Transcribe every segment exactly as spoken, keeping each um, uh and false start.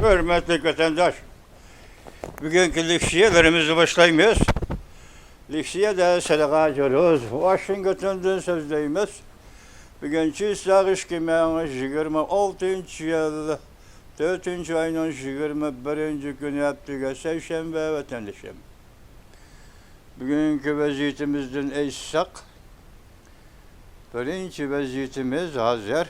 ھۆرمەتلىك ۋەتەنداش، بۈگۈنكى لېكسىيەلىرىمىزنى باشلايمىز. لېكسىيەدە سەدىقە جۇرۇز، ۋاشىنگتوندىن سۆزلەيمىز. بۈگۈن چىسلاق ئىككى مىڭ يىگىرمە ئالتىنچى يىل، تۆتىنچى ئاينىڭ يىگىرمە بىرىنچى كۈنى، ھەپتىگە سەيشەنبە، ۋەتەندىشىم. بۈگۈنكى ۋەزىيىتىمىزدىن ئېيتساق، بىرىنچى ۋەزىيىتىمىز ھازىر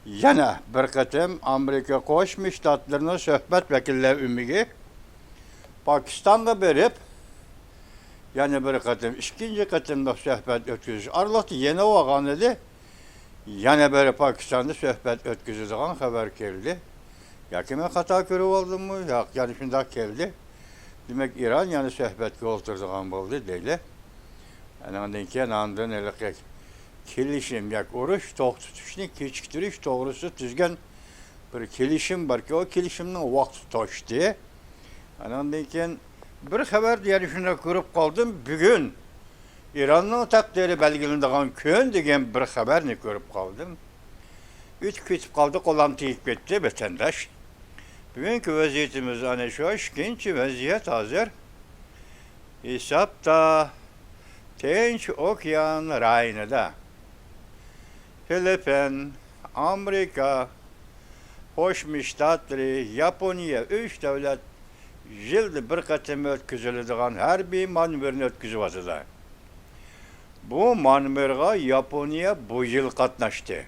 يەنە بىر قېتىم ئامېرىكا قوشما شتاتلىرىنىڭ سۆھبەت ۋەكىللەر ئۆمىكى پاكىستانغا بېرىپ، يەنە بىر قېتىم، ئىككىنچى قېتىملىق سۆھبەت ئۆتكۈزۈش ئارىلىقتا يەنە بولغانىدى. يەنە بىر پاكىستاندا سۆھبەت ئۆتكۈزىدىغان خەۋەر كەلدى. ياكى مەن خاتا كۆرۈۋالدىممۇ؟ ياق، يەنە شۇنداق كەلدى. دېمەك، ئىران يەنە سۆھبەتكە ئولتۇرىدىغان بولدى دەيلى. ئانىڭدىن كېيىن ئاندىن ھېلىقى كېلىشىم ياكى ئۇرۇش توختىتىشنى كېچىكتۈرۈش توغرىسىدا تۈزگەن بىر كېلىشىم باركەن، ئۇ كېلىشىمنىڭ ۋاقتى توشتى. ئانىڭدىن كېيىن بىر خەۋەردە يەنە شۇنداق كۆرۈپ قالدىم، بۈگۈن ئىراننىڭ تەقدىرى بەلگىلىنىدىغان كۈن دېگەن بىر خەۋەرنى كۆرۈپ قالدىم. ئۆتۈپ كېتىپ قالدى، قولام تېگىپ كەتتى، ۋەتەنداش. بۈگۈنكى ۋەزىيىتىمىز ئەنە شۇ، ئىككىنچى ۋەزىيەت ھازىر ھېسابتا تىنچ ئوكيان رايونىدا فىلىپپىن، ئامېرىكا قوشما شتاتلىرى، ياپونىيە، ئۈچ دۆلەت يىلدا بىر قېتىم ئۆتكۈزۈلىدىغان ھەربىي مانېۋىرنى ئۆتكۈزۈۋاتىدۇ. بۇ مانېۋىرغا ياپونىيە بۇ يىل قاتناشتى.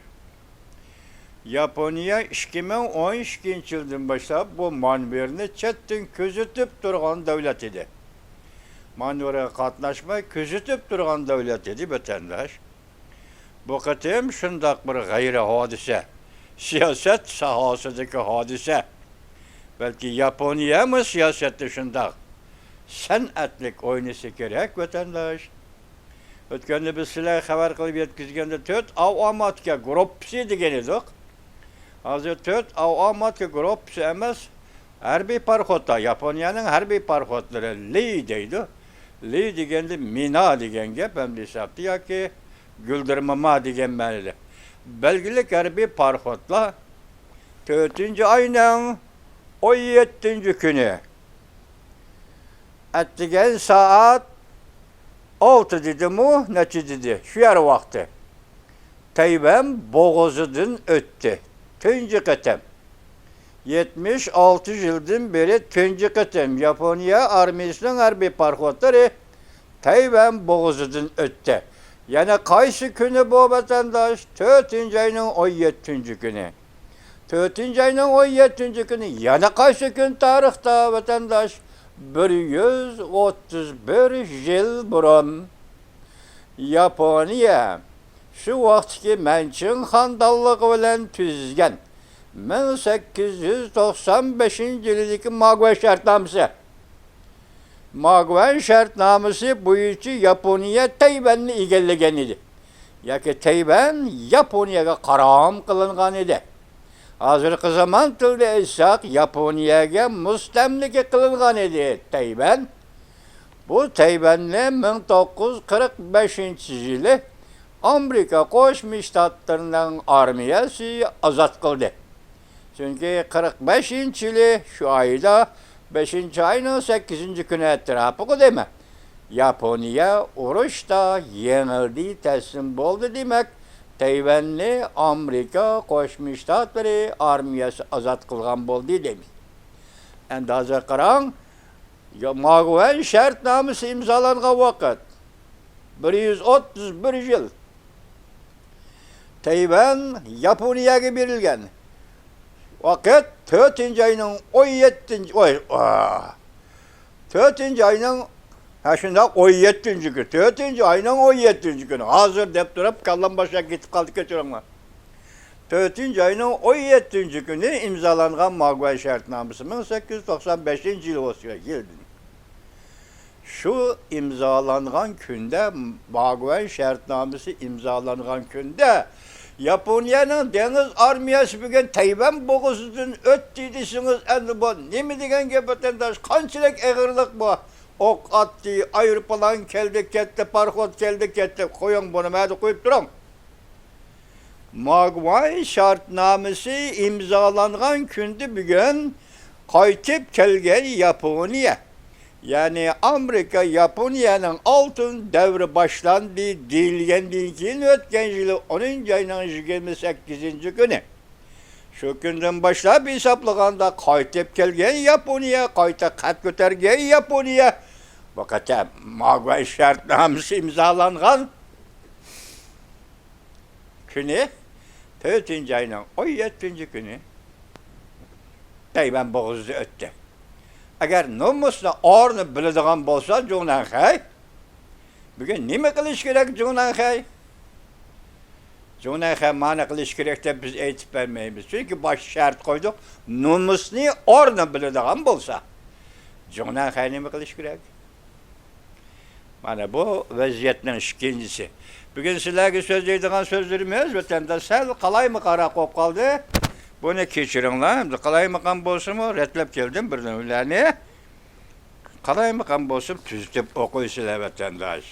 ياپونىيە ئىككى مىڭ ئون ئىككىنچى يىلدىن باشلاپ بۇ مانېۋىرنى چەتتىن كۆزىتىپ تۇرغان دۆلەت ئىدى. مانېۋىرغا قاتناشماي كۆزىتىپ تۇرغان دۆلەت ئىدى، ۋەتەنداش. بۇ قېتىم شۇنداق بىر غەيرىي ھادىسە، سىياسەت ساھەسىدىكى ھادىسە. بەلكى ياپونىيەمۇ سىياسەتتە شۇنداق سەنئەتلىك ئوينىسا كېرەك، ۋەتەنداش. ئۆتكەندە بىز سىلەرگە خەۋەر قىلىپ يەتكۈزگەندە تۆت ئاۋاماتكا گۇرۇپپىسى دېگەن ئىدۇق. ھازىر تۆت ئاۋاماتكا گۇرۇپپىسى ئەمەس، ھەربىي پاراخوتلار، ياپونىيەنىڭ ھەربىي پاراخوتلىرى لى دەيدۇ. لى دېگەندە مىنا دېگەن گەپ ئەمدى ھېسابتا ياكى گۈلدۈرمىما دېگەن مەنىدە. بەلگىلىك ھەربىي پاراخوتلار تۆتىنچى ئاينىڭ ئون يەتتىنچى كۈنى ئەتىگەن سائەت ئالتە دېدىمۇ، نەچچە دېدى، شۇ يەر ۋاقتى. تەيۋەن بوغۇزىدىن ئۆتتى. تۇنجى قېتىم. يەتمىش ئالتە يىلدىن بېرى تۇنجى قېتىم ياپونىيە ئارمىيىسىنىڭ ھەربىي پاراخوتلىرى تەيۋەن بوغۇزىدىن ئۆتتى. يەنە قايسى كۈنى بۇ، ۋەتەنداش؟ تۆتىنچى ئاينىڭ ئون يەتتىنچى كۈنى. تۆتىنچى ئاينىڭ ئون يەتتىنچى كۈنى يەنە قايسى كۈن تارىختا، ۋەتەنداش؟ بىر يۈز ئوتتۇز بىر يىل بۇرۇن ياپونىيە شۇ ۋاقىتتىكى مەنچىڭ خاندانلىقى بىلەن تۈزگەن مىڭ سەككىز يۈز توقسان بەشىنچى يىلىدىكى ماگۋەن شەرتنامىسى، ماگۋەن شەرتنامىسى بويىچە ياپونىيە تەيۋەننى ئىگىلىگەن ئىدى. ياكى تەيۋەن ياپونىيەگە قارام قىلىنغان ئىدى. ھازىرقى زامان تىلىدا ئېيتساق، ياپونىيەگە مۇستەملىكە قىلىنغان ئىدى تەيۋەن. بۇ تەيۋەننى مىڭ توققۇز يۈز قىرىق بەشىنچى يىلى ئامېرىكا قوشما شتاتلىرىنىڭ ئارمىيەسى ئازاد قىلدى. چۈنكى قىرىق بەشىنچى يىلى شۇ ئايدا، بەشىنچى ئاينىڭ سەككىزىنچى كۈنى ئەتراپىغا دەيمەن، ياپونىيە ئۇرۇشتا يېڭىلدى، تەسلىم بولدى، دېمەك، تەيۋەننى ئامېرىكا قوشما شتاتلىرى ئارمىيەسى ئازاد قىلغان بولدى دەيمىز. ئەمدى ھازىر قاراڭ، يا-، ماگۋەن شەرتنامىسى ئىمزالانغان ۋاقىت بىر يۈز ئوتتۇز بىر يىل. تەيۋەن ياپونىيەگە بېرىلگەن ۋاقىت تۆتىنچى ئاينىڭ ئون يەتتىنچى، ئوي، ئا، تۆتىنچى ئاينىڭ، ھە، شۇنداق، ئون يەتتىنچى كۈنى، تۆتىنچى ئاينىڭ ئون يەتتىنچى كۈنى. ھازىر دەپ تۇرۇپ كاللام باشقا كېتىپ قالدى، كەچۈرۈڭلار. تۆتىنچى ئاينىڭ ئون يەتتىنچى كۈنى ئىمزالانغان ماگۋەن شەرتنامىسى مىڭ سەككىز يۈز توقسان بەشىنچى يىل بولسا كېرەك، يىلدىن. شۇ ئىمزالانغان كۈندە، ماگۋەن شەرتنامىسى ئىمزالانغان كۈندە، ياپونىيەنىڭ دېڭىز ئارمىيەسى بۈگۈن تەيۋەن بوغۇزىدىن ئۆتتى دېسىڭىز، ئەمدى بۇ نېمە دېگەن گەپ، ۋەتەنداش؟ قانچىلىك ئېغىرلىق بۇ؟ ئوق ئاتتى، ئايروپىلان كەلدى، كەتتى، پاراخوت كەلدى، كەتتى. قويۇڭ، بۇنى مەدە قويۇپ تۇرۇڭ. ماگۋاي شەرتنامىسى ئىمزالانغان كۈندە بۈگۈن قايتىپ كەلگەن ياپونىيە، يەنى ئامېرىكا ياپونىيەنىڭ ئالتۇن دەۋرى باشلاندى دېيىلگەندىن كېيىن، ئۆتكەن يىلى ئونىنچى ئاينىڭ يىگىرمە سەككىزىنچى كۈنى، شۇ كۈندىن باشلاپ ھېسابلىغاندا قايتىپ كەلگەن ياپونىيە، قايتا قەد كۆتەرگەن ياپونىيە، بۇ قېتىم ماگۋاي شەرتنامىسى ئىمزالانغان كۈنى، تۆتىنچى ئاينىڭ ئون يەتتىنچى كۈنى تەيۋەن بوغۇزىدا ئۆتتى. ئەگەر نومۇسنى، ئارنى بىلىدىغان بولسا، جۇڭنەنخەي بۈگۈن نېمە قىلىش كېرەك، جۇڭنەنخەي؟ جۇڭنەنخەي مانا قىلىش كېرەك دەپ بىز ئېيتىپ بەرمەيمىز. چۈنكى باش شەرت قويدۇق، نومۇسنى، ئارنى بىلىدىغان بولسا، جۇڭنەنخەي نېمە قىلىش كېرەك؟ مانا بۇ ۋەزىيەتنىڭ ئىككىنچىسى. بۈگۈن سىلەرگە سۆزلەيدىغان سۆزلىرىمىز، ۋەتەنداش، سەل قالايمىقانراق بولۇپ قالدى. بۇنى كەچۈرۈڭلار. ئەمدى قالايمىقان بولسىمۇ، رەتلەپ كەلدىم بىر نېمىلەرنى. قالايمىقان بولسىمۇ، تۈزىتىپ ئوقۇيسىلەر، ۋەتەنداش.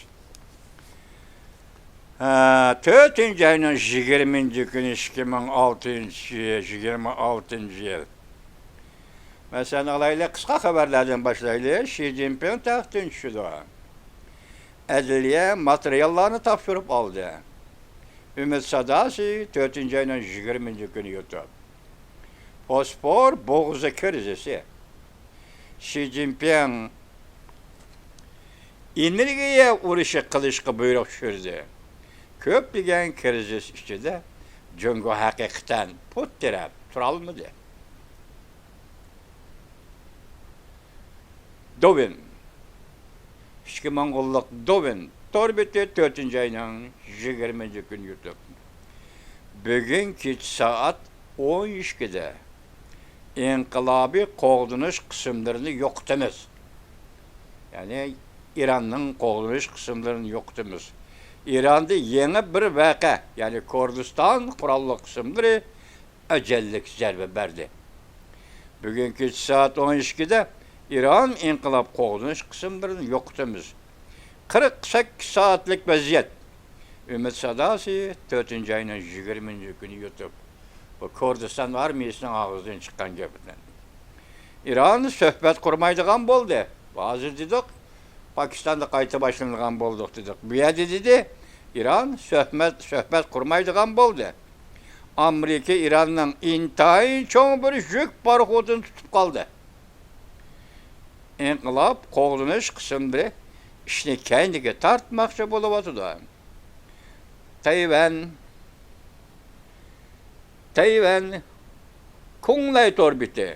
ھە، تۆتىنچى ئاينىڭ يىگىرمىنچى كۈنى، ئىككى مىڭ ئالتىنچى، يىگىرمە ئالتىنچى يىل. مەسىلەن، ئالايلى، قىسقا خەۋەرلەردىن باشلايلى. شى جىنپىڭ تەختتىن چۈشىدۇ. ئەدلىيە ماتېرىياللارنى تاپشۇرۇپ ئالدى. ئۈمىد ساداسى، تۆتىنچى ئاينىڭ يىگىرمىنچى كۈنى يۇتۇپ. فوسفور بوغۇزى كىرىزىسى. شى جىنپىڭ ئېنېرگىيە ئۇرۇشى قىلىشقا بۇيرۇق چۈشۈردى. كۆپلىگەن كىرىزىس ئىچىدە جۇڭگو ھەقىقەتەن پۇت تىرەپ تۇرالمىدى. دوۋېن. ئىچكى موڭغۇللۇق دوۋېن تور بېتى، تۆتىنچى ئاينىڭ يىگىرمىنچى كۈنى يۇتۇپ. بۈگۈن كېچە سائەت ئون ئىككىدە ئىنقىلابىي قوغدىنىش قىسىملىرىنى يوقىتىمىز. يەنى ئىراننىڭ قوغدىنىش قىسىملىرىنى يوقىتىمىز. ئىراندا يېڭى بىر ۋەقە، يەنى كۇردىستان قوراللىق قىسىملىرى ئەجەللىك زەربە بەردى. بۈگۈن كېچە سائەت ئون ئىككىدە ئىران ئىنقىلاب قوغدىنىش قىسىملىرىنى يوقىتىمىز. قىرىق سەككىز سائەتلىك ۋەزىيەت. ئۈمىد ساداسى، تۆتىنچى ئاينىڭ يىگىرمىنچى كۈنى يۇتۇپ. بۇ كۇردىستان ئارمىيىسىنىڭ ئاغزىدىن چىققان گەپ ئىكەن. ئىران سۆھبەت قۇرمايدىغان بولدى. ھازىر دېدۇق، پاكىستاندا قايتا باشلىنىدىغان بولدۇق دېدۇق. بۇ يەردە دېدى، ئىران سۆھبەت، سۆھبەت قۇرمايدىغان بولدى. ئامېرىكا ئىراننىڭ ئىنتايىن چوڭ بىر يۈك پاراخوتىنى تۇتۇپ قالدى. ئىنقىلاب قوغدىنىش قىسىملىرى ئىشنى كەينىگە تارتماقچى بولۇۋاتىدۇ. تەيۋەن، تەيۋەن، كۇڭلەي تور بېتى،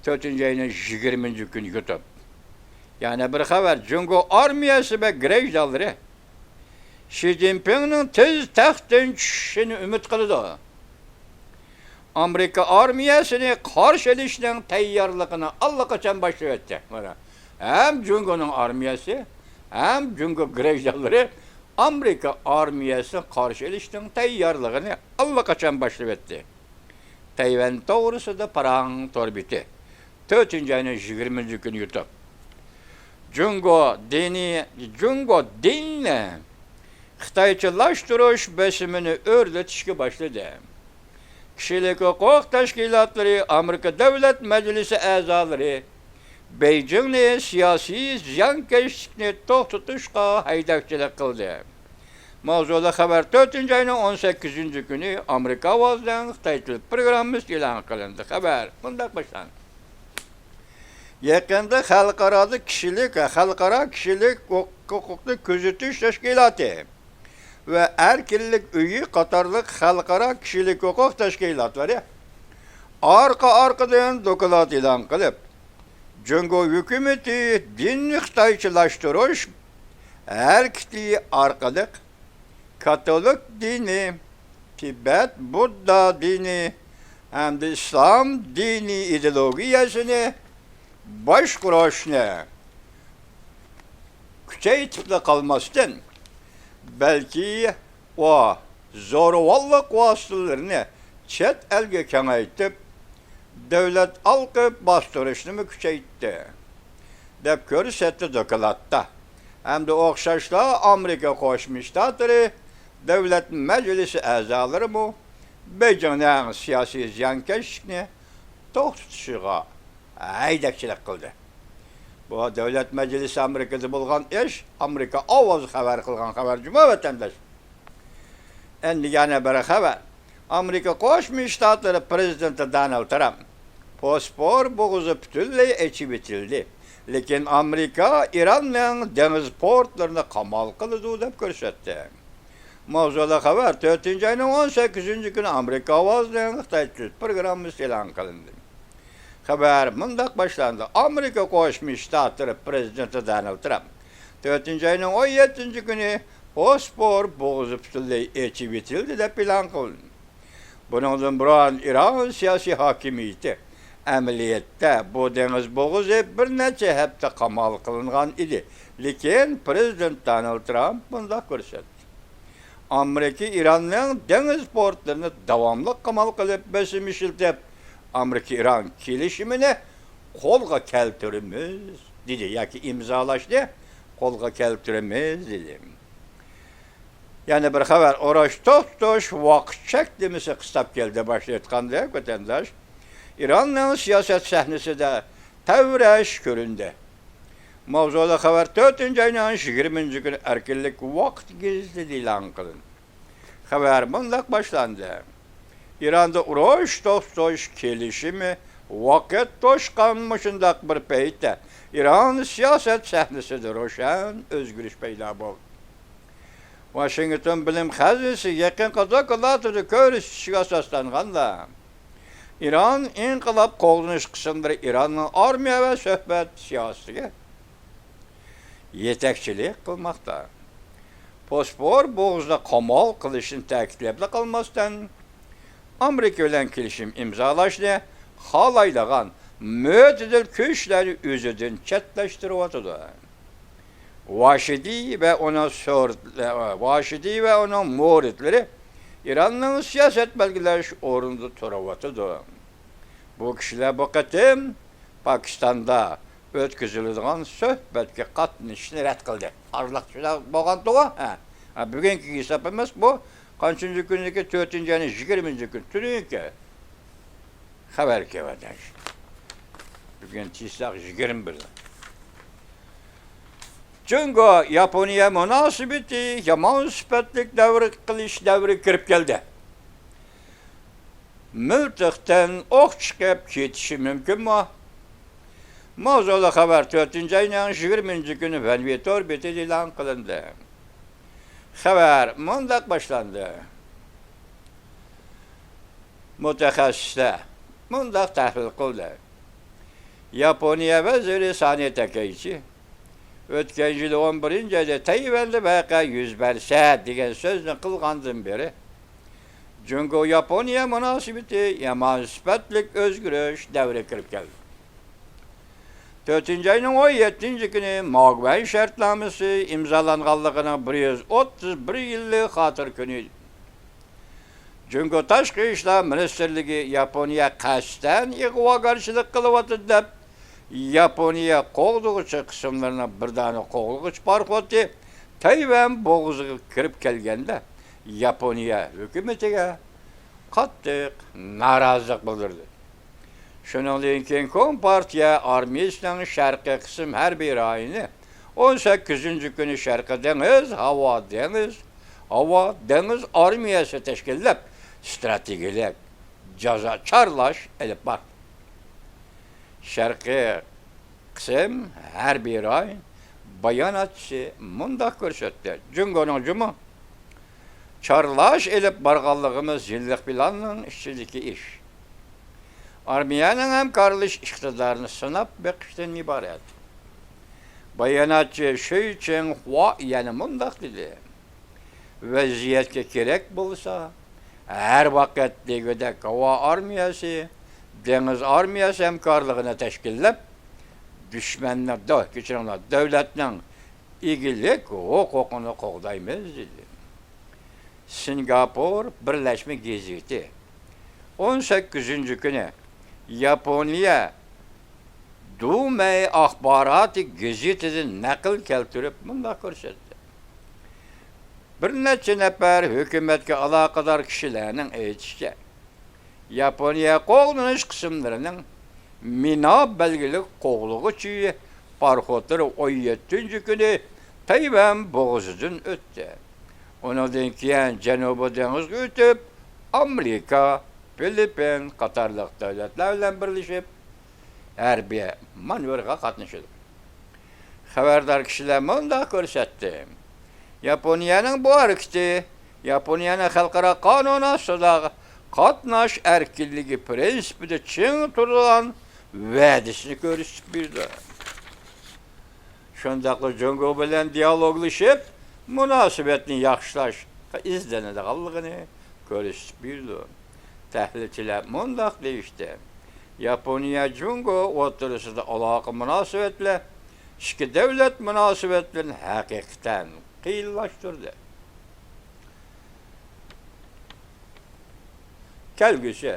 تۆتىنچى ئاينىڭ يىگىرمىنچى كۈنى يۇتۇپ. يەنە بىر خەۋەر، جۇڭگو ئارمىيەسى ۋە گرەجدانلىرى شى جىنپىڭنىڭ تېز تەختتىن چۈشۈشىنى ئۈمىد قىلىدۇ. ئامېرىكا ئارمىيەسىنى قارشى ئېلىشنىڭ تەييارلىقىنى ئاللىقاچان باشلىۋەتتى. مانا، ھەم جۇڭگونىڭ ئارمىيەسى، ھەم جۇڭگو گرەجدانلىرى ئامېرىكا ئارمىيەسىنى قارشى ئېلىشنىڭ تەييارلىقىنى ئاللىقاچان باشلىۋەتتى. تەيۋەن توغرىسىدا پاراڭ تور بېتى، تۆتىنچى ئاينىڭ يىگىرمىنچى كۈنى يۇتۇپ. جۇڭگو دىنى، جۇڭگو دىننى خىتايچىلاشتۇرۇش بېسىمىنى ئۆرلىتىشكە باشلىدى. كىشىلىك ھوقۇق تەشكىلاتلىرى، ئامېرىكا دۆلەت مەجلىسى ئەزالىرى بېيجىڭنى سىياسىي زىيانكەشلىكنى توختىتىشقا ھەيدەكچىلىك قىلدى. ماۋزۇلۇق خەۋەر، تۆتىنچى ئاينىڭ ئون سەككىزىنچى كۈنى ئامېرىكا ئاۋازىنىڭ خىتاي تىل پروگراممىسى ئېلان قىلىندى. خەۋەر مۇنداق باشلاندى. يېقىندا خەلقئارادا كىشىلىك، خەلقئارا كىشىلىك ھوق-، ھوقۇقنى كۆزىتىش تەشكىلاتى ۋە ئەركىنلىك ئۆيى قاتارلىق خەلقئارا كىشىلىك ھوقۇق تەشكىلاتلىرى ئارقا-ئارقىدىن دوكلات ئېلان قىلىپ، جۇڭگو ھۆكۈمىتى دىننى خىتايچىلاشتۇرۇش ھەرىكىتى ئارقىلىق كاتولىك دىنى، تىبەت بۇددا دىنى ھەمدە ئىسلام دىنى ئىدېئولوگىيەسىنى باشقۇرۇشنى كۈچەيتىپلا قالماستىن، بەلكى ئۇ زورىۋاللىق ۋاسىتىلىرىنى چەت ئەلگە كېڭەيتىپ، دۆلەت ھالقىپ باستۇرۇشنىمۇ كۈچەيتتى، دەپ كۆرسەتتى دوكلاتتا. ھەمدە ئوخشاشلا ئامېرىكا قوشما شتاتلىرى دۆلەت مەجلىسى ئەزالىرىمۇ بېيجىڭنىڭ سىياسىي زىيانكەشلىكنى توختىتىشىغا ھەيدەكچىلىك قىلدى. بۇ دۆلەت مەجلىسى ئامېرىكىدا بولغان ئىش، ئامېرىكا ئاۋازى خەۋەر قىلغان خەۋەر، جۇما ۋەتەنداش. ئەندى يەنە بىر خەۋەر. ئامېرىكا قوشما شتاتلىرى پىرېزىدېنتى دونالد ترامپ، بوسپور بوغۇزى پۈتۈنلەي ئېچىۋېتىلدى، لېكىن ئامېرىكا ئىراننىڭ دېڭىز پورتلىرىنى قامال قىلىدۇ، دەپ كۆرسەتتى. ماۋزۇلۇق خەۋەر. تۆتىنچى ئاينىڭ ئون سەككىزىنچى كۈنى ئامېرىكا ئاۋازىنىڭ خىتاي تېلېپروگراممىسى ئېلان قىلىندى. خەۋەر مۇنداق باشلاندى. ئامېرىكا قوشما شتاتلىرى پىرېزىدېنتى دونالد ترامپ تۆتىنچى ئاينىڭ ئون يەتتىنچى كۈنى بوسپور بوغۇزى پۈتۈنلەي ئېچىۋېتىلدى، دەپ ئېلان قىلدى. بۇنىڭدىن بۇرۇن ئىران سىياسىي ھاكىمىيىتى ئەمەلىيەتتە بۇ دېڭىز بوغۇزى بىر نەچچە ھەپتە قامال قىلىنغان ئىدى، لېكىن پىرېزىدېنت دونالد ترامپ مۇنداق كۆرسەتتى. ئامېرىكا ئىراننىڭ دېڭىز پورتلىرىنى داۋاملىق قامال قىلىپ، بېسىم ئىشلىتىپ، ئامېرىكا ئىران كېلىشىمىنى قولغا كەلتۈرىمىز، دېدى، ياكى ئىمزالاشنى قولغا كەلتۈرىمىز، دېدى. يەنە بىر خەۋەر، ئۇرۇش توختىتىش ۋاقىت چەكلىمىسى قىستاپ كەلدى. باشتا ئېيتقاندەك، ۋەتەنداش، ئىراننىڭ سىياسەت سەھنىسىدە تەۋرەش كۆرۈندى. ماۋزۇلۇق خەۋەر. تۆتىنچى ئاينىڭ يىگىرمىنچى كۈنى ئەركىنلىك ۋاقىت گېزىتىدە ئېلان قىلىندى. خەۋەر مۇنداق باشلاندى. ئىراندا ئۇرۇش توختىتىش كېلىشىمى ۋاقىت توشقان مۇشۇنداق بىر پەيتتە ئىران سىياسەت سەھنىسىدە روشەن ئۆزگىرىش پەيدا بولدى. ۋاشىنگتون بىلىم خەزنىسى يېقىنقى دوكلاتىدا كۆرسىتىشىگە ئاساسلانغاندا، ئىران ئىنقىلاب قوغدىنىش قىسىملىرى ئىراننىڭ ئارمىيە ۋە سۆھبەت سىياسىتىگە يېتەكچىلىك قىلماقتا. بوسپور بوغۇزىنى قامال قىلىشنى تەكىتلەپلا قالماستىن، ئامېرىكا بىلەن كېلىشىم ئىمزالاشنى خالايدىغان مۆتىدىل كۈچلەرنى ئۆزىدىن چەتلەشتۈرۈۋاتىدۇ. ۋاشىدىي ۋە ئۇنىڭ سۆرىتلە-، ۋاشىدىي ۋە ئۇنىڭ مۇرىتلىرى ئىراننىڭ سىياسەت بەلگىلەش ئورنىدا تۇرۇۋاتىدۇ. بۇ كىشىلەر بۇ قېتىم پاكىستاندا ئۆتكۈزۈلىدىغان سۆھبەتكە قاتنىشىشنى رەت قىلدى. ئارىلىق شۇنداق بولغانتىغۇ؟ ھە. ھە، بۈگۈنكى ھېساب ئەمەس بۇ. قانچىنچى كۈنىدىكى؟ تۆتىنچى ئاينىڭ يىگىرمىنچى كۈنى. تۈنۈگۈنكى خەۋەر كېلىۋاتىدۇ. بۈگۈن چىسلاق يىگىرمە بىر. جۇڭگو ياپونىيە مۇناسىۋىتى يامان سۈپەتلىك دەۋر قىلىش دەۋرىگە كىرىپ كەلدى. مىلتىقتىن ئوق چىقىپ كېتىشى مۇمكىنمۇ؟ ماۋزۇلۇق خەۋەر. تۆتىنچى ئاينىڭ يىگىرمىنچى كۈنى ۋەنۋى تور بېتىدە ئېلان قىلىندى. خەۋەر مۇنداق باشلاندى. مۇتەخەسسىسلەر مۇنداق تەھلىل قىلدى. ياپونىيە ۋەزىرى سانى تاكەيچى ئۆتكەن يىلى ئون بىرىنچى ئايدا تەيۋەندە ۋەقە يۈز بەرسە دېگەن سۆزنى قىلغاندىن بېرى، جۇڭگو ياپونىيە مۇناسىۋىتى يامان سۈپەتلىك ئۆزگىرىش دەۋرىگە كىرىپ كەلدى. تۆتىنچى ئاينىڭ ئون يەتتىنچى كۈنى ماگۋەن شەرتنامىسى ئىمزالانغانلىقىنىڭ بىر يۈز ئوتتۇز بىر يىللىق خاتىرە كۈنى ئىدى. جۇڭگو تاشقى ئىشلار مىنىستىرلىكى ياپونىيە قەستەن ئىغۋاگەرچىلىك قىلىۋاتىدۇ دەپ، ياپونىيە قوغدىغۇچى قىسىملىرىنىڭ بىر دانە قوغدىغۇچى پاراخوتى تەيۋەن بوغۇزىغا كىرىپ كەلگەندە، ياپونىيە ھۆكۈمىتىگە قاتتىق نارازىلىق بىلدۈردى. شۇنىڭدىن كېيىن كومپارتىيە ئارمىيىسىنىڭ شەرقىي قىسىم ھەربىي رايونى ئون سەككىزىنچى كۈنى شەرقىي دېڭىز، ھاۋا دېڭىز، ھاۋا دېڭىز ئارمىيەسى تەشكىللەپ، ئىستراتېگىيەلىك جازا چارلاش ئېلىپ باردى. شەرقىي قىسىم ھەربىي رايون باياناتچىسى مۇنداق كۆرسەتتى: جۇڭگونىڭ جۇمۇ چارلاش ئېلىپ بارغانلىقىمىز يىللىق پىلاننىڭ ئىچىدىكى ئىش. ئارمىيەنىڭ ھەمكارلىشىش ئىقتىدارىنى سىناپ بېقىشتىن ئىبارەت. باياناتچى شۈي چىڭخۇا يەنە مۇنداق دېدى: ۋەزىيەتكە كېرەك بولسا، ھەر ۋاقىت دېگۈدەك ھاۋا ئارمىيەسى، دېڭىز ئارمىيەسى ھەمكارلىقىنى تەشكىللەپ، دۈشمەننىڭ، دو-، كەچۈرۈڭلار، دۆلەتنىڭ ئىگىلىك ھوقۇقىنى قوغدايمىز، دېدى. سىنگاپور بىرلەشمە گېزىتى ئون سەككىزىنچى كۈنى ياپونىيە دۇمەي ئاخباراتى گېزىتىدىن نەقىل كەلتۈرۈپ مۇنداق كۆرسەتتى: بىر نەچچە نەپەر ھۆكۈمەتكە ئالاقىدار كىشىلەرنىڭ ئېيتىشىچە، ياپونىيە قوغدىنىش قىسىملىرىنىڭ مىنا بەلگىلىك قوغلىغۇچى پاراخوتلىرى ئون يەتتىنچى كۈنى تەيۋەن بوغۇزىدىن ئۆتتى. ئۇنىڭدىن كېيىن جەنۇبىي دېڭىزغا ئۆتۈپ، ئامېرىكا، فىلىپپىن قاتارلىق دۆلەتلەر بىلەن بىرلىشىپ، ھەربىي مانېۋىرغا قاتنىشىدۇ. خەۋەردار كىشىلەر مۇنداق كۆرسەتتى: ياپونىيەنىڭ بۇ ھەرىكىتى ياپونىيەنىڭ خەلقئارا قانۇن ئاستىدا قاتناش ئەركىنلىكى پىرىنسىپىدا چىڭ تۇرىدىغان ۋەدىسىنى كۆرسىتىپ بېرىدۇ. شۇنداقلا جۇڭگو بىلەن دىيالوگلىشىپ، مۇناسىۋەتنى ياخشىلاشقا ئىزدىنىدىغانلىقىنى كۆرسىتىپ بېرىدۇ. تەھلىلچىلەر مۇنداق دېيىشتى: ياپونىيە جۇڭگو ئوتتۇرىسىدا ئالاقە مۇناسىۋەتلەر ئىككى دۆلەت مۇناسىۋەتلىرىنى ھەقىقەتەن قىيىنلاشتۇردى. كەلگۈسى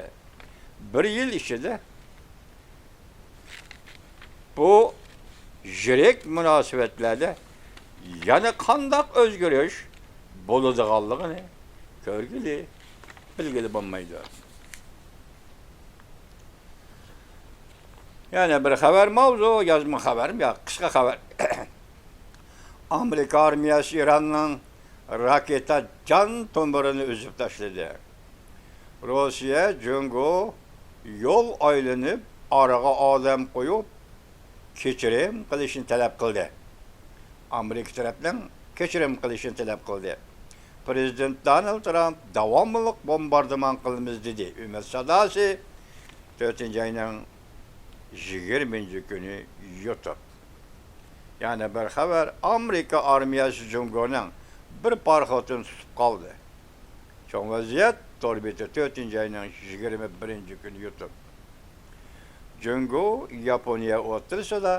بىر يىل ئىچىدە بۇ يىرىك مۇناسىۋەتلەردە يەنە قانداق ئۆزگىرىش بولىدىغانلىقىنى كۆرگىلى، بىلگىلى بولمايدۇ. يەنە بىر خەۋەر ماۋزۇ، يازما خەۋەر، يا قىسقا خەۋەر. ئامېرىكا ئارمىيەسى ئىراننىڭ راكېتا جان تومۇرىنى ئۈزۈپ تاشلىدى. روسىيە جۇڭگو يول ئايلىنىپ، ئارىغا ئادەم قويۇپ، كەچۈرۈم قىلىشنى تەلەپ قىلدى. ئامېرىكا تەرەپنىڭ كەچۈرۈم قىلىشىنى تەلەپ قىلدى. پىرېزىدېنت دونالد ترامپ داۋاملىق بومباردىمان قىلىمىز دېدى. ئۈمىد ساداسى تۆتىنچى ئاينىڭ يىگىرمىنچى كۈنى يۇتۇپ. يەنە بىر خەۋەر، ئامېرىكا ئارمىيەسى جۇڭگونىڭ بىر پاراخوتىنى تۇتۇپ قالدى. چوڭ ۋەزىيەت تور بېتى تۆتىنچى ئاينىڭ يىگىرمە بىرىنچى كۈنى يۇتۇپ. جۇڭگو ياپونىيە ئوتتۇرىسىدا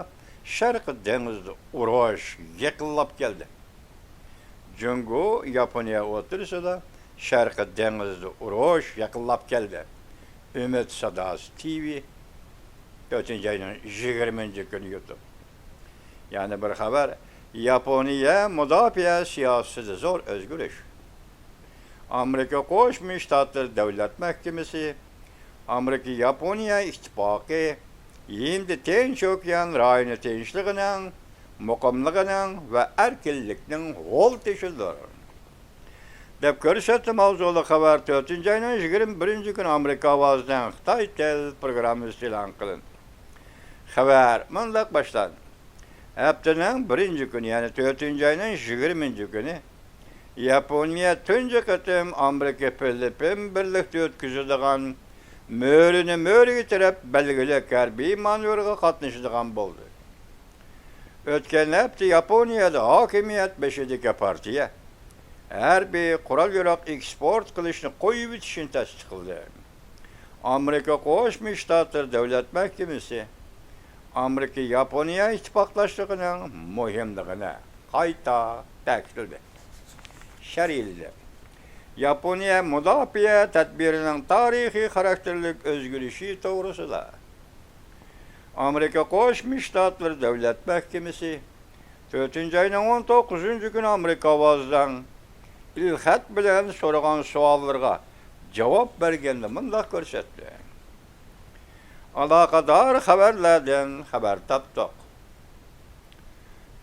شەرقىي دېڭىزدا ئۇرۇش يېقىنلاپ كەلدى. جۇڭگو ياپونىيە ئوتتۇرىسىدا شەرقىي دېڭىزدا ئۇرۇش يېقىنلاپ كەلدى. ئۈمىد ساداسى تىۋى تۆتىنچى ئاينىڭ يىگىرمىنچى كۈنى يۇتۇپ. يەنە بىر خەۋەر، ياپونىيە مۇداپىئە سىياسىتىدە زور ئۆزگىرىش. ئامېرىكا قوشما شتاتلىرى دۆلەت مەھكىمىسى ئامېرىكا ياپونىيە ئىتتىپاقى ھىندى تىنچ ئوكيان رايونى تىنچلىقىنىڭ، مۇقىملىقىنىڭ ۋە ئەركىنلىكنىڭ غول تېشىدۇر، دەپ كۆرسەتتى. ماۋزۇلۇق خەۋەر تۆتىنچى ئاينىڭ يىگىرمە بىرىنچى كۈنى ئامېرىكا ئاۋازىنىڭ خىتاي تىل پروگراممىسىدا ئېلان قىلىندى. خەۋەر مۇنداق باشلاندى. ھەپتىنىڭ بىرىنچى كۈنى، يەنى تۆتىنچى ئاينىڭ يىگىرمىنچى كۈنى ياپونىيە تۇنجى قېتىم ئامېرىكا فىلىپپىن بىرلىكتە ئۆتكۈزىدىغان مۆرىنى مۆرىگە تىرەپ بەلگىلىك ھەربىي مانېۋىرغا قاتنىشىدىغان بولدى. ئۆتكەن ھەپتە ياپونىيەدە ھاكىمىيەت بېشىدىكى پارتىيە ھەربىي قورال-ياراغ ئېكسپورت قىلىشنى قويۇۋېتىشنى تەستىقلىدى. ئامېرىكا قوشما شتاتلىرى دۆلەت مەھكىمىسى ئامېرىكا ياپونىيە ئىتتىپاقداشلىقىنىڭ مۇھىملىقىنى قايتا تەكىتلىدى. شەرھلىدى. ياپونىيە مۇداپىئە تەدبىرىنىڭ تارىخىي خاراكتېرلىك ئۆزگىرىشى توغرىسىدا ئامېرىكا قوشما شتاتلىرى دۆلەت مەھكىمىسى تۆتىنچى ئاينىڭ ئون توققۇزىنچى كۈنى ئامېرىكا ئاۋازىنىڭ ئېلخەت بىلەن سورىغان سوئاللىرىغا جاۋاب بەرگەندە مۇنداق كۆرسەتتى: ئالاقىدار خەۋەرلەردىن خەۋەر تاپتۇق.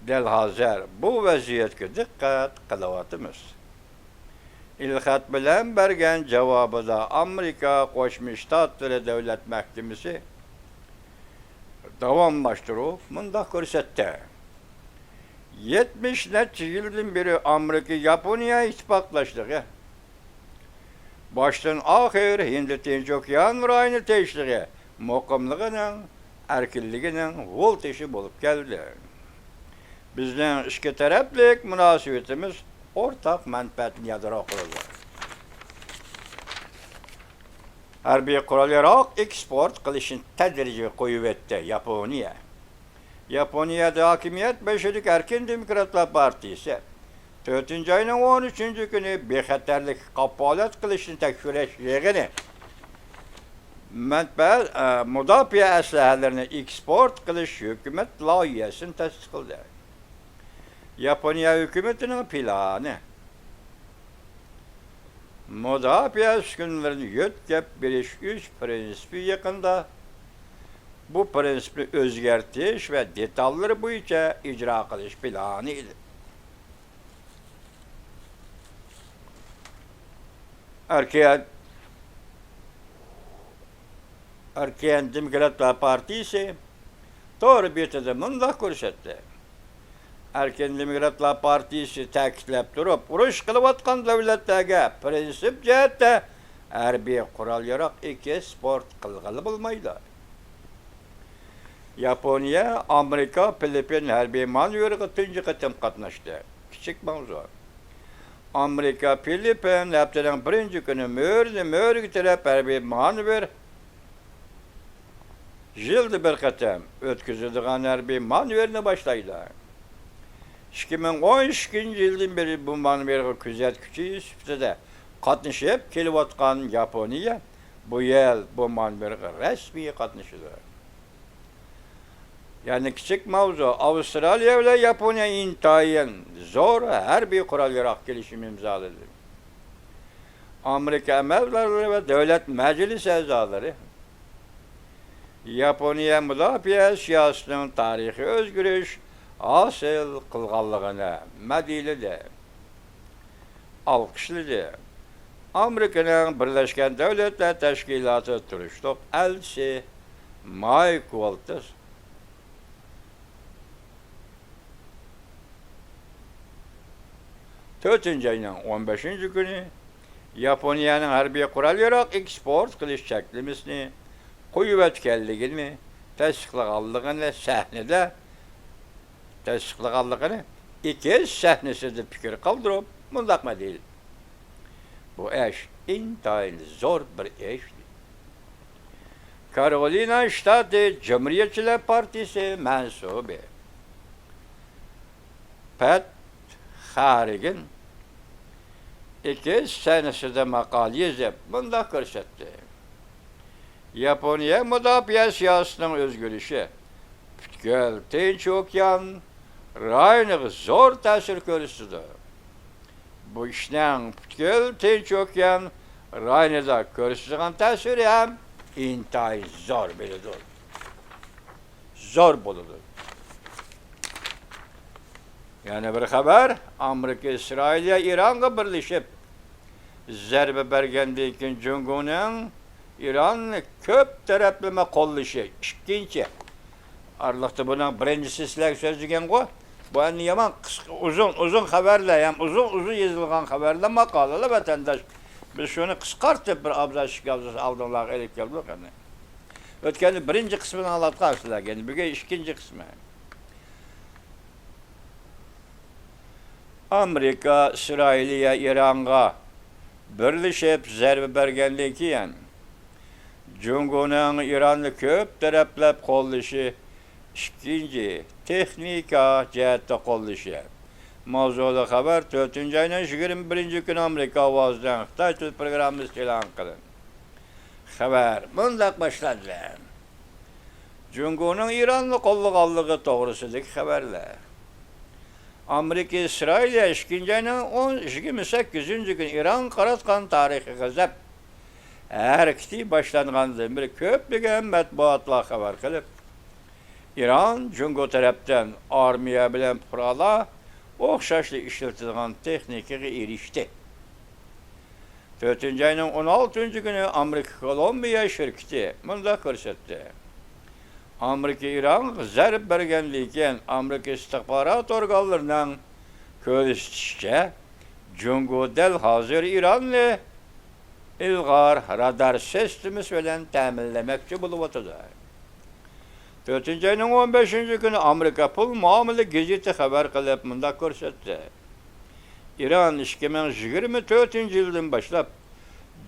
دەل ھازىر بۇ ۋەزىيەتكە دىققەت قىلىۋاتىمىز. ئېلخەت بىلەن بەرگەن جاۋابىدا ئامېرىكا قوشما شتاتلىرى دۆلەت مەھكىمىسى داۋاملاشتۇرۇپ مۇنداق كۆرسەتتى: يەتمىش نەچچە يىلدىن بېرى ئامېرىكا ياپونىيە ئىتتىپاقداشلىقى باشتىن ئاخىر ھىندى تىنچ ئوكيان رايونى تىنچلىقى، مۇقىملىقىنىڭ، ئەركىنلىكىنىڭ غول تېشى بولۇپ كەلدى. بىزنىڭ ئىككى تەرەپلىك مۇناسىۋىتىمىز ئورتاق مەنپەئەتنى يادرو قىلىدۇ. ھەربىي قورال-ياراغ ئېكسپورت قىلىشنى تەدرىجىي قويۇۋەتتى ياپونىيە. ياپونىيەدە ھاكىمىيەت بېشىدىكى ئەركىن دېموكراتلار پارتىيىسى تۆتىنچى ئاينىڭ ئون ئۈچىنچى كۈنى بىخەتەرلىككە كاپالەت قىلىشنى تەكشۈرۈش يىغىنى مەنبە، ئە، مۇداپىئە ئەسلىھەلىرىنى ئېكسپورت قىلىش ھۆكۈمەت لايىھەسىنى تەستىقلىدى. ياپونىيە ھۆكۈمىتىنىڭ پىلانى مۇداپىئە ئۈسكۈنىلىرىنى يۆتكەپ بېرىش ئۈچ پىرىنسىپى يېقىندا بۇ پىرىنسىپنى ئۆزگەرتىش ۋە دېتاللىرى بويىچە ئىجرا قىلىش پىلانى ئىدى. ئەركىن، ئەركىن دېموكراتلار پارتىيىسى تور بېتىدە مۇنداق كۆرسەتتى: ئەركىن دېموكراتلار پارتىيىسى تەكىتلەپ تۇرۇپ، ئۇرۇش قىلىۋاتقان دۆلەتلەرگە پىرىنسىپ جەھەتتە ھەربىي قورال-ياراغ ئېكسپورت قىلغىلى بولمايدۇ. ياپونىيە ئامېرىكا فىلىپپىن ھەربىي مانېۋىرىغا تۇنجى قېتىم قاتناشتى. كىچىك ماۋزۇ. ئامېرىكا فىلىپپىن ھەپتىنىڭ بىرىنچى كۈنى مۆرىدىن مۆرىگە تەرەپ ھەربىي مانېۋىر، يىلدا بىر قېتىم ئۆتكۈزىدىغان ھەربىي مانېۋىرنى باشلايدۇ. ئىككى مىڭ ئون ئىككىنچى يىلدىن بېرى بۇ مانېۋىرغا كۆزەتكۈچى سۈپىتىدە قاتنىشىپ كېلىۋاتقان ياپونىيە بۇ يىل بۇ مانېۋىرغا رەسمىي قاتنىشىدۇ. يەنە كىچىك ماۋزۇ، ئاۋسترالىيە بىلەن ياپونىيە ئىنتايىن زور ھەربىي قورال-ياراغ كېلىشىمى ئىمزالىدى. ئامېرىكا ئەمەلدارلىرى ۋە دۆلەت مەجلىسى ئەزالىرى ياپونىيە مۇداپىئە سىياسىتىنىڭ تارىخىي ئۆزگىرىش ھاسىل قىلغانلىقىنى مەدھىيەلىدى، ئالقىشلىدى. ئامېرىكىنىڭ بىرلەشكەن دۆلەتلەر تەشكىلاتىدا تۇرۇشلۇق ئەلچىسى مايك ۋولتز تۆتىنچى ئاينىڭ ئون بەشىنچى كۈنى ياپونىيەنىڭ ھەربىي قورال-ياراغ ئېكسپورت قىلىش چەكلىمىسىنى قويۇۋەتكەنلىكىنى تەستىقلىغانلىقىنى سەھنىدە، تەستىقلىغانلىقىنى ئېكىز سەھنىسىدە پىكىر قالدۇرۇپ، مۇنداق دېدى: «بۇ ئىش ئىنتايىن زور بىر ئىش.» كارولىنا شتاتى جۇمھۇرىيەتچىلەر پارتىيىسى مەنسۇبى پەت خارىگىن ئېكىز سەھنىسىدە ماقالە يېزىپ، مۇنداق كۆرسەتتى: ياپونىيە مۇداپىئە سىياسىتىنىڭ ئۆزگىرىشى پۈتكۈل تىنچ ئوكيان رايونىغا زور تەسىر كۆرسىتىدۇ. بۇ ئىشنىڭ پۈتكۈل تىنچ ئوكيان رايونىدا كۆرسىتىدىغان تەسىرى ھەم ئىنتايىن زور بولىدۇ. زور بولىدۇ. يەنە بىر خەۋەر، ئامېرىكا ئىسرائىلىيە ئىرانغا بىرلىشىپ زەربە بەرگەندىن كېيىن جۇڭگونىڭ ئىراننى كۆپ تەرەپلىمە قوللىشى ئىككىنچى. ئارىلىقتا بۇنىڭ بىرىنچىسى سىلەرگە سۆزلىگەنغۇ. بۇ ئەمدى يامان قىسقا، ئۇزۇن، ئۇزۇن خەۋەرلەر، ھەم ئۇزۇن، ئۇزۇن يېزىلغان خەۋەرلەر، ماقالىلەر، ۋەتەنداش. بىز شۇنى قىسقارتىپ، بىر ئابزاس، ئىككى ئابزاس ئالدىڭلارغا ئېلىپ كەلدۇق ئەمدى. ئۆتكەندە بىرىنچى قىسمىنى ئاڭلاتقان سىلەرگە، ئەمدى بۈگۈن ئىككىنچى قىسمى. ئامېرىكا ئىسرائىلىيە ئىرانغا بىرلىشىپ زەربە بەرگەندىن كېيىن، جۇڭگونىڭ ئىراننى كۆپ تەرەپلەپ قوللىشى، ئىككىنچى، تېخنىكا جەھەتتە قوللىشى ماۋزۇلۇق خەۋەر تۆتىنچى ئاينىڭ يىگىرمە بىرىنچى كۈنى ئامېرىكا ئاۋازىنىڭ خىتاي تىل پروگراممىسىدا ئېلان قىلىندى. خەۋەر مۇنداق باشلاندى: جۇڭگونىڭ ئىراننى قوللىغانلىقى توغرىسىدىكى خەۋەرلەر. ئامېرىكا ئىسرائىلىيە ئىككىنچى ئاينىڭ ئون، يىگىرمە سەككىزىنچى كۈنى ئىرانغا قاراتقان تارىخىي غەزەپ ھەرىكىتى باشلانغاندىن بېرى كۆپلىگەن مەتبۇئاتلار خەۋەر قىلىپ، ئىران جۇڭگو تەرەپتىن ئارمىيە بىلەن پۇقرالار ئوخشاشلا ئىشلىتىدىغان تېخنىكىغا ئېرىشتى. تۆتىنچى ئاينىڭ ئون ئالتىنچى كۈنى ئامېرىكا كولومبىيە شىركىتى مۇنداق كۆرسەتتى: ئامېرىكا ئىرانغا زەربە بەرگەندىن كېيىن، ئامېرىكا ئىستىخبارات ئورگانلىرىنىڭ كۆرسىتىشىچە، جۇڭگو دەل ھازىر ئىراننى ئىلغار رادار سىستېمىسى بىلەن تەمىنلىمەكچى بولۇۋاتىدۇ. تۆتىنچى ئاينىڭ ئون بەشىنچى كۈنى ئامېرىكا پۇل مۇئامىلە گېزىتى خەۋەر قىلىپ مۇنداق كۆرسەتتى: ئىران ئىككى مىڭ يىگىرمە تۆتىنچى يىلدىن باشلاپ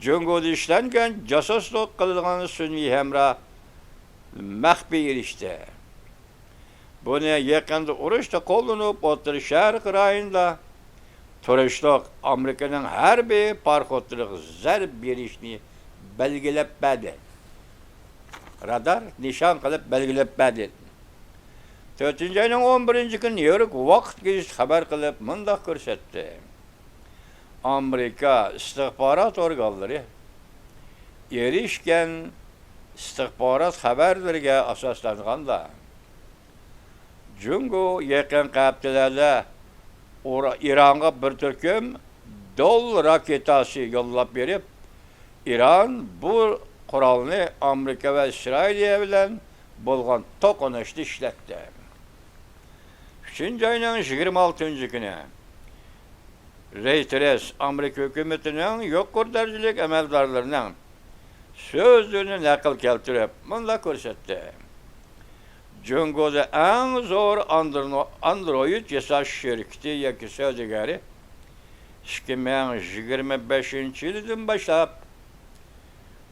جۇڭگودا ئىشلەنگەن جاسۇسلۇق قىلىدىغان سۈنئىي ھەمراھ مەخپىي ئېرىشتى. بۇنى يېقىندا ئۇرۇشتا قوللىنىپ، ئوتتۇرا شەرق رايونىدا تۇرۇشلۇق ئامېرىكىنىڭ ھەربىي پاراخوتلىرىغا زەربە بېرىشنى بەلگىلەپ بەردى. رادار نىشان قىلىپ بەلگىلەپ بەردى. تۆتىنچى ئاينىڭ ئون بىرىنچى كۈنى نيۇ يورك ۋاقىت گېزىتى خەۋەر قىلىپ مۇنداق كۆرسەتتى: ئامېرىكا ئىستىخبارات ئورگانلىرى ئېرىشكەن ئىستىخبارات خەۋەرلىرىگە ئاساسلانغاندا، جۇڭگو يېقىنقى ھەپتىلەردە ئورا-، ئىرانغا بىر تۈركۈم دول راكېتاسى يوللاپ بېرىپ، ئىران بۇ قورالنى ئامېرىكا ۋە ئىسرائىلىيە بىلەن بولغان توقۇنۇشتا ئىشلەتتى. ئۈچىنچى ئاينىڭ يىگىرمە ئالتىنچى كۈنى رېيتېرس ئامېرىكا ھۆكۈمىتىنىڭ يۇقىرى دەرىجىلىك ئەمەلدارلىرىنىڭ سۆزلىرىنى نەقىل كەلتۈرۈپ، مۇنداق كۆرسەتتى: جۇڭگودا ئەڭ زور ئاندرو-، ئاندرويد ياساش شىركىتى ياكى سودىگەرى ئىككى مىڭ يىگىرمە بەشىنچى يىلىدىن باشلاپ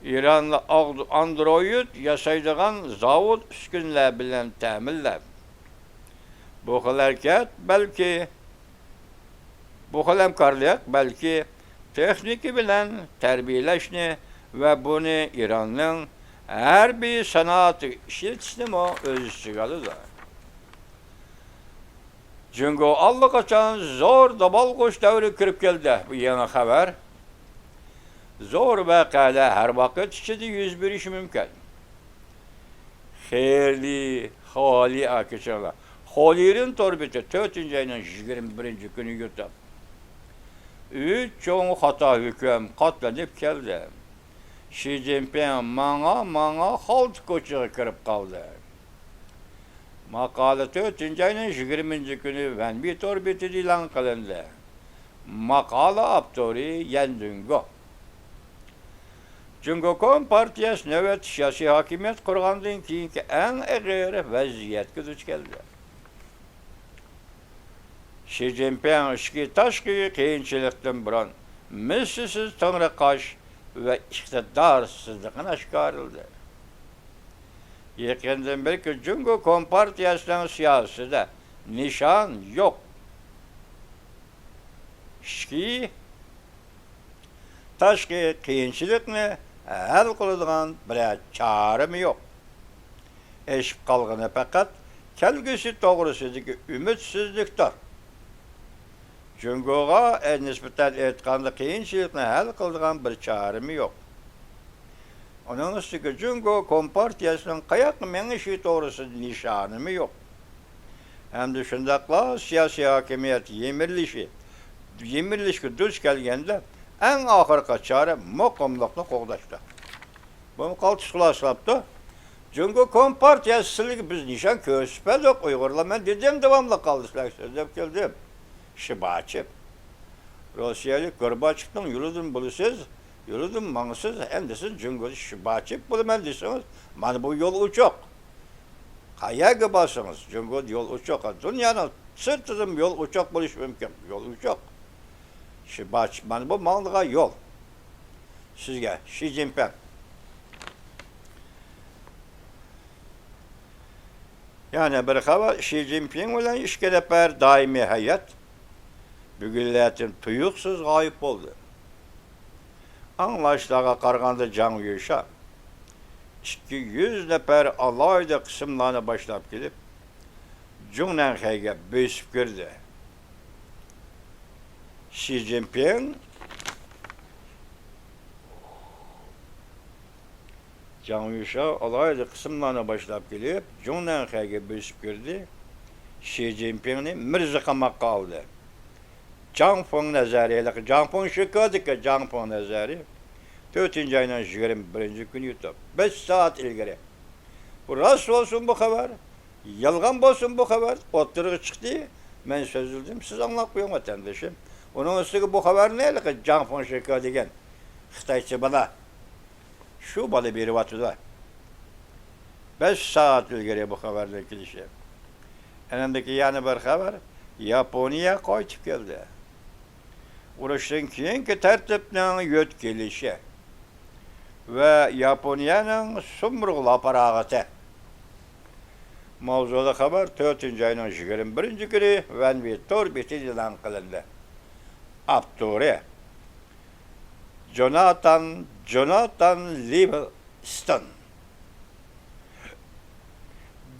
ئىراندا ئاغ-، ئاندرويد ياسايدىغان زاۋۇت ئۈسكۈنىلەر بىلەن تەمىنلەپ، بۇ خىل ھەرىكەت بەلكى بۇ خىل ھەمكارلىق بەلكى تېخنىكا بىلەن تەربىيەلەشنى ۋە بۇنى ئىراننىڭ ھەربىي سانائەتتە ئىشلىتىشنىمۇ ئۆز ئىچىگە ئالىدۇ. جۇڭگو ئاللىقاچان زور داۋالغۇش دەۋرىگە كىرىپ كەلدى. بۇ يېڭى خەۋەر. زور ۋەقەلەر ھەر ۋاقىت ئىچىدە يۈز بېرىشى مۇمكىن. خېلى، خالى، ئاكىچىڭلار. خولىرىن تور بېتى تۆتىنچى ئاينىڭ يىگىرمە بىرىنچى كۈنى يۇتۇپ، ئۈچ چوڭ خاتا ھۆكۈم قاتلىنىپ كەلدى. شى جىنپىڭ ماڭا، ماڭا خالتا كوچىغا كىرىپ قالدى. ماقالە تۆتىنچى ئاينىڭ يىگىرمىنچى كۈنى ۋەنبى تور بېتىدە ئېلان قىلىندى. ماقالە ئاپتورى يەن دۈنگو. جۇڭگو كومپارتىيەسى نۆۋەتتە سىياسىي ھاكىمىيەت قۇرغاندىن كېيىنكى ئەڭ ئېغىر ۋەزىيەتكە دۇچ كەلدى. شى جىنپىڭ ئىچكى تاشقى قىيىنچىلىقتىن بۇرۇن مىسلىسىز تېڭىرقاش ۋە ئىقتىدارسىزلىقىنى ئاشكارىلىدى. يېقىندىن بېرى جۇڭگو كومپارتىيەسىنىڭ سىياسىتىدە نىشان يوق. ئىچكى، تاشقى قىيىنچىلىقنى ھەل قىلىدىغان بىرەر چارىمۇ يوق. ئېشىپ قالغىنى پەقەت كەلگۈسى توغرىسىدىكى ئۈمىدسىزلىكتۇر. جۇڭگوغا، ئە، نىسبەتەن ئېيتقاندا، قىيىنچىلىقنى ھەل قىلىدىغان بىر چارىمۇ يوق. ئۇنىڭ ئۈستىگە جۇڭگو كومپارتىيەسىنىڭ قاياققا مېڭىشى توغرىسىدا نىشانىمۇ يوق. ھەمدە شۇنداقلا سىياسىي ھاكىمىيەت يىمىرىلىشى، يىمىرىلىشكە دۇچ كەلگەندە، ئەڭ ئاخىرقى چارە مۇقىملىقنى قوغداشتۇر. بۇمۇ قالتىس خۇلاسىلاپتۇ. جۇڭگو كومپارتىيەسى سىلىگە بىز نىشان كۆرسىتىپ بەردۇق، ئۇيغۇرلار، مەن دېدىم، داۋاملىق قالدى سىلەرگە سۆزلەپ كەلدىم. شىباچىپ. روسىيەلىك گورباچېۋنىڭ يولىدىن بولىسىز، يولىدىن ماڭىسىز، ئەمدى سىز جۇڭگودا شىباچىپ بولىمەن دېسىڭىز، مانا بۇ يول ئوچۇق. قەيەرگە بارسىڭىز، جۇڭگودا يول ئوچۇق. دۇنيانىڭ سىرتىدىمۇ يول ئوچۇق بولۇشى مۇمكىن. يول ئوچۇق. شىباچىپ، مانا بۇ ماڭىدىغان يول. سىزگە، شى جىنپىڭ. يەنە بىر خەۋەر، شى جىنپىڭ بىلەن ئىككى نەپەر دائىمىي ھەيئەت بۈگۈنلەردىن تۇيۇقسىز غايىب بولدى. ئاڭلاشلارغا قارىغاندا، جاڭ يۈشا ئىككى يۈز نەپەر ئالاھىدە قىسىملارنى باشلاپ كېلىپ، جۇڭنەنخەيگە بۆسۈپ كىردى. شى جىنپىڭ جاڭ يۈشا ئالاھىدە قىسىملارنى باشلاپ كېلىپ، جۇڭنەنخەيگە بۆسۈپ كىردى. شى جىنپىڭنى مىرزا قاماققا ئالدى. جاڭ فېڭ نەزەرى، ھېلىقى جاڭ فېڭ شىكادىكى جاڭ فېڭ نەزەرى تۆتىنچى ئاينىڭ يىگىرمە بىرىنچى كۈنى يۇتۇپ، بەش سائەت ئىلگىرى، بۇ راست بولسۇن بۇ خەۋەر، يالغان بولسۇن بۇ خەۋەر، ئوتتۇرىغا چىقتى. مەن سۆزلىدىم، سىز ئاڭلاپ قويۇڭ، ۋەتەندىشىم. ئۇنىڭ ئۈستىگە بۇ خەۋەرنى ھېلىقى جاڭ فېڭ شىكا دېگەن خىتايچە بالا شۇ بالا بېرىۋاتىدۇ. بەش سائەت ئىلگىرى بۇ خەۋەرنىڭ كېلىشى. ئەنەندىكى يەنە بىر خەۋەر، ياپونىيە قايتىپ كەلدى. ئۇرۇشتىن كېيىنكى تەرتىپنىڭ يۆتكىلىشى ۋە ياپونىيەنىڭ سۇمرۇغلا پاراغىتى. ماۋزۇلۇق خەۋەر تۆتىنچى ئاينىڭ يىگىرمە بىرىنچى كۈنى ۋەنۋى تور بېتىدە ئېلان قىلىندى. ئاپتورى جوناتان، جوناتان لىۋىستون.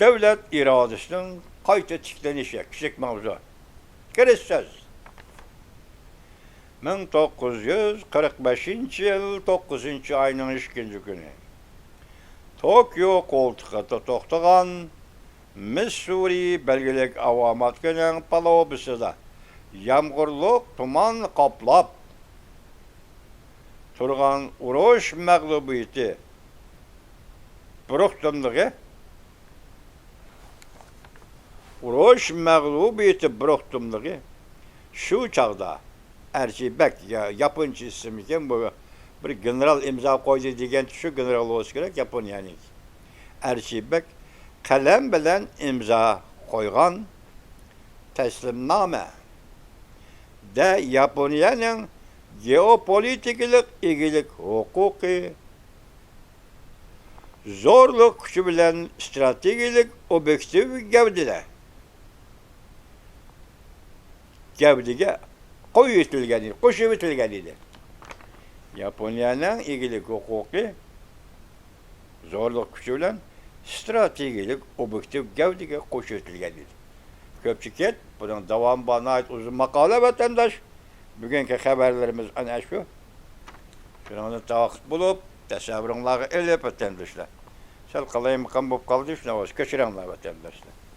دۆلەت ئىرادىسىنىڭ قايتا تىكلىنىشى، كىچىك ماۋزۇ. كىرىش سۆز. مىڭ توققۇز يۈز قىرىق بەشىنچى يىل توققۇزىنچى ئاينىڭ ئىككىنچى كۈنى توكيو قولتۇقىدا توختىغان مىسسۇرى بەلگىلىك ئاۋاماتكىنىڭ پالۇبىسىدا يامغۇرلۇق تۇمان قاپلاپ تۇرغان ئۇرۇش مەغلۇبىيىتى بۇرۇقتۇملۇقى، ئۇرۇش مەغلۇبىيىتى بۇرۇقتۇملۇقى شۇ چاغدا ئەرچىبەگ، يا-، ياپونچە ئىسىمكەن بۇ، بىر گېنېرال ئىمزا قويدى دېگەن شۇ گېنېرال بولسا كېرەك ياپونىيەنىڭكى. ئەرچىبەگ قەلەم بىلەن ئىمزا قويغان تەسلىمنامە دە ياپونىيەنىڭ گېئوپولىتىكىلىق ئىگىلىك ھوقۇقى زورلۇق كۈچى بىلەن ئىستراتېگىيەلىك ئوبيېكتىپ گەۋدىلەر، گەۋدىگە قويۇۋېتىلگەن ئىدى، قوشۇۋېتىلگەن ئىدى. ياپونىيەنىڭ ئىگىلىك ھوقۇقى زورلۇق كۈچى بىلەن ئىستراتېگىيەلىك ئوبيېكتىپ گەۋدىگە قوشۇۋېتىلگەن ئىدى. كۆپچىكىت، بۇنىڭ داۋامى بار، ناھايىتى ئۇزۇن ماقالە، ۋەتەنداش. بۈگۈنكى خەۋەرلىرىمىز ئەنە شۇ. شۇنىڭدىن تاۋاقىت بولۇپ، تەسەۋۋۇرۇڭلارغا ئېلىپ، ۋەتەنداشلار. سەل قالايمىقان بولۇپ قالدى، شۇنىڭ ئۈچۈن كەچۈرۈڭلار، ۋەتەنداشلار.